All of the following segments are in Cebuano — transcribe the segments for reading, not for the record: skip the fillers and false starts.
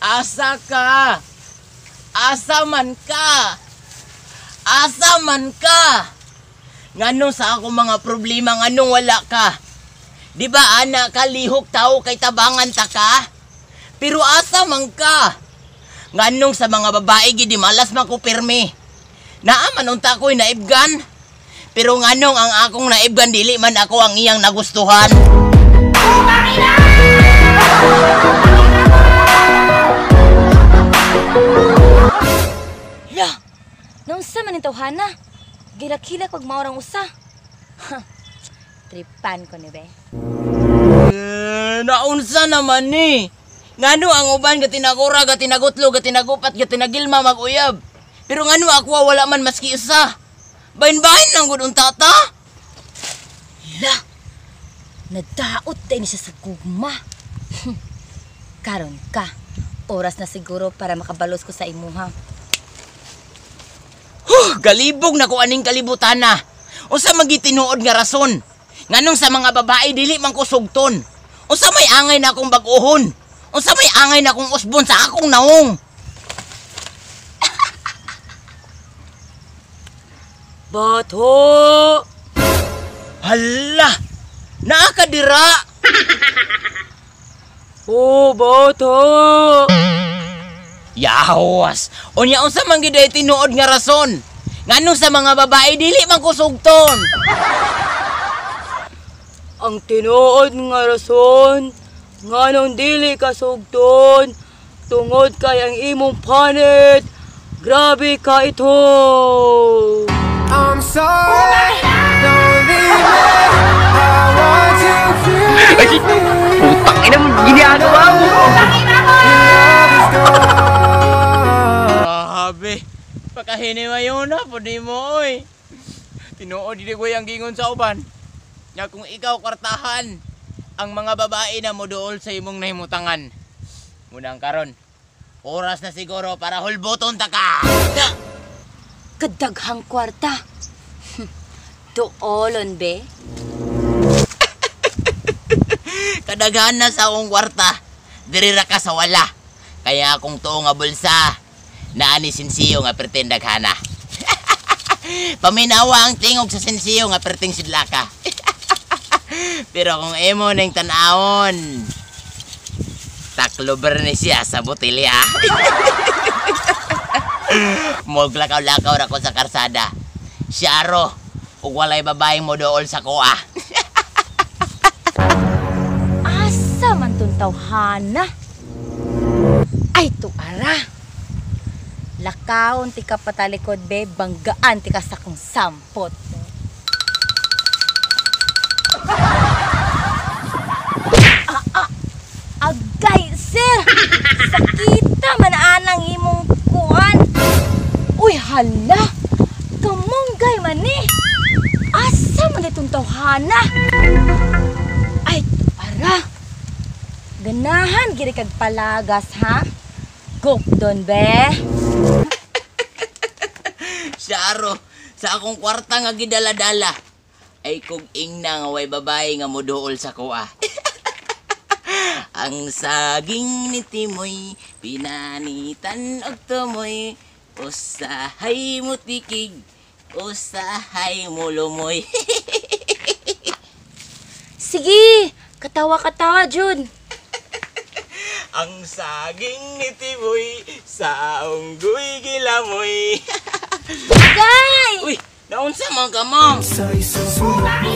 Asa ka? Asa man ka? Asa man ka? Nganong sa akong mga problema, nganong wala ka? Di ba ana ka lihok tao kay tabangan ta ka? Pero asa man ka? Nganong sa mga babae gidi malas man ko pirmi. Naa man unta ko'y naibgan. Pero nganong ang akong naibgan dili man ako ang iyang nagustuhan. La, naunsa man ning tawhana? Gilak-hilak pag maorang usa. Tripan ko ni be. Eh, naunsa naman ni. Ngano ang uban ga tinagura, ga tinagutlo, ga tinagupat, ga tinagilma mag-uyab. Pero ngano ako wala man maski usa. Bahin-bahin lang gud unta ta. La, nadaot din siya sa gugma. Karon ka, oras na siguro para makabalos ko sa imuha. Huh, galibog na ko aning kalibutan na. Unsa man gitinuod nga rason? Nganong sa mga babae dili man ko sugton? Unsa may angay na akong bag-ohon? Unsa may angay na akong usbon sa akong naong? Bato! Hala! Naa ka dira! Oh, bato! Yawas! Unya unsa man gid ay tinuod nga rason? Nganong sa mga babae dili man ko sugton? Ang tinuod nga rason nganong dili ka sugton tungod kay ang imong panit grabe ka ito. I'm sorry, don't leave me. I want to feel free. Putang ina mo, ginagawa mo. Love is gone. Grabe! Pakahinimayon na, pwede mo oy. Tinuod di ko ang gingon sa uban. Nga kung ikaw kwartahan, ang mga babae na moduol sa imong nahimutangan. Munang karon, oras na siguro para hulboton ta ka. Kadaghang kwarta. Duolon be. Kadaghan na sa akong kwarta, diri ra ka sa wala. Kaya akong tuo nga bulsa, naa ni sinsiyo nga perting daghana. Paminawa ang tingog sa sinsiyo nga perting sidlaka. Pero kung imo ning tan-awon, taklober ni siya sa botelya. Moglakaw-lakaw ra ko sa karsada. Siyaro, ug walay babaeng moduol sa kuha. Asa man tong tawhana? Ay, tuara! Lakaon ti ka patalikod be, banggaan ti ka sa kong sampot. Ah, ah, agay, sir! Sakita man anang imong kuan. Uy, hala! Kamunggay man ni! Asa man itong tawhana? Ay, tuara! Ganahan giri kag palagas, ha? Gok don be. Siyaro, sa akong kwarta nga gidala-dala, ay kung ingna nga way babae nga moduol sa kuha. Ang saging ni Timoy, pinanitan og tumoy, usahay mo tikig, usahay mo lumoy. Sige, katawa-katawa, Jud. Ang saging ni Timoy, sa unggoy gilamoy. Agay! Uy, naunsa man ka, ma'am? Sa isang sulok mo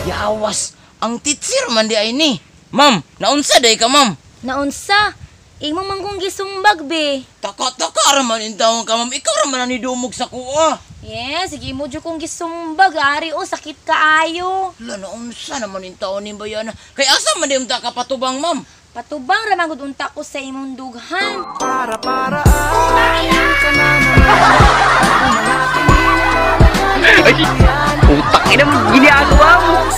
Yawas, ang titsir man di ay ni. Ma'am, naunsa day ka, ma'am? Naunsa, imong manggong gisumbag, be. Taka-taka ra man intawon ka, ma'am. Ikaw ra man ang nidumog sa kuha. Yes, sige mo jud kong gisumbag, ari o sakit kaayo. Hala, naunsa naman intawon ni bayana. Kay asa man di unta ka patubang, ma'am? Patubang ra man gud unta ko sa imong dughan. Para-paraan ka na naman. Ay, putang ina mo, ginagawa mo.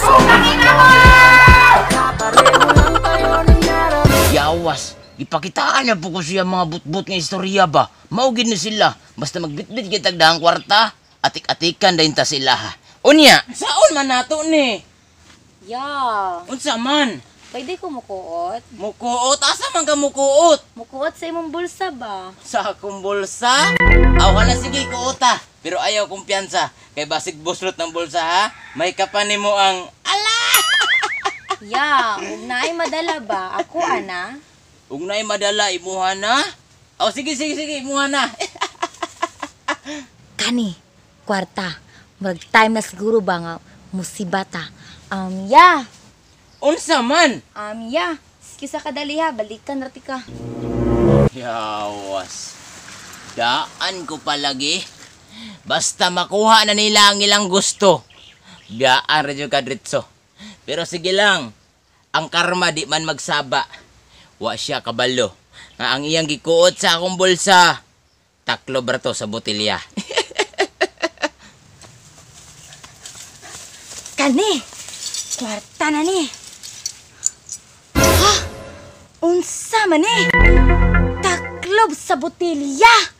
Pareho lang tayo ng nararamdaman. Yawas, ipakitaan na po ko siya mga butbut nga istorya ba. Maugid na sila. Basta magbitbit kitag dahang kwarta, atik-atikan dahin ta sila. Unya, saon man nato ni? Ya, Unsa man? pwede ko mukuot. Mukuot? Asa man ka mukuot? Mukuot sa imong bulsa ba? Sa akong bulsa? Aw, hala sige, kuota. Pero ayaw kumpiyansa. Kay basig buslot ng bulsa ha. May kapanin mo ang ala! Ya, ug naay madala ba? Ako ana. Ug naay madala, imuha na. Aw, sige, sige, sige, imuha na. Kani, kwarta. Murag time na siguro ba nga musibata. Ya. Unsa man? Ya. Sige sa kadali ha, balikan ra tika. Yawas. Daan ko palagi. Basta makuha na nila ang ilang gusto. Biyaan ra jud ka dritso. Pero sige lang, ang karma di man magsaba. Wa siya kabalo. Nga ang iyang gikuot sa akong bulsa, taklo brato sa botelya. Kani, kwarta na ni. Ha? Unsa man ni? Taklob sa botelya.